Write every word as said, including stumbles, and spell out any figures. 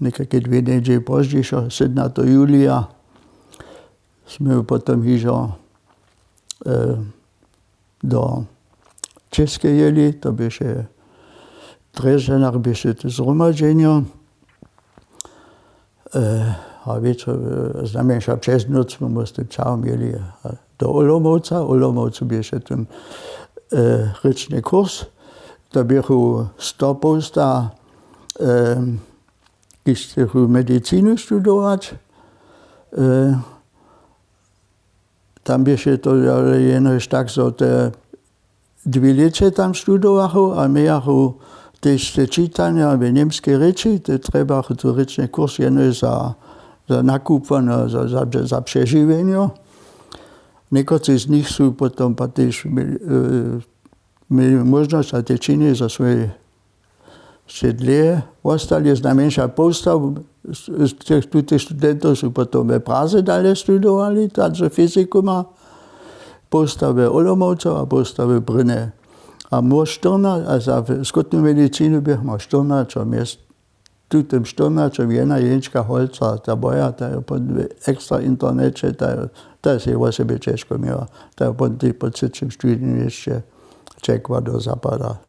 někajke dwě njedźeli pozdźišo, sydomnateho julija, smy potom hižo do Čěske jěli, to běše w Drježdźanach, běše to zhromadźenjo. A wječor, znajmjeńša přez nóc smy z tym ćahom jěli do Olomouca. W Olomoucu běše tym rěčny kurs. To běchu stopołsta, kiž chcechu medicinu studować. Tam běše to ale jenož tak, zo te dwě lěće tam studowachu a mějachu tež te čitanja w němskej rěči, te trjebachu tu rěčny kurs jenož za nakupłano, za přežiwjenjo. Někotři z nich su potom pak tež měli móžnosć a te činili za swój sće dlěje wostali. Znajmjeńša połsta z tych tutych studentow su potom we Praze dale studowali, tam z fyzikuma, połsta w Olomoucu a połsta w Brünje. A mór štyrna a za skutnu medicinu běch mór štyrnaćo měst. Tutym štyrnaćom jedna jenička holca, ta moja, ta je pon w ekstra interneće, ta je sej wosebje ćežko měła, ta je pon tej po třěćim studijnym měsće ćekła do zapada.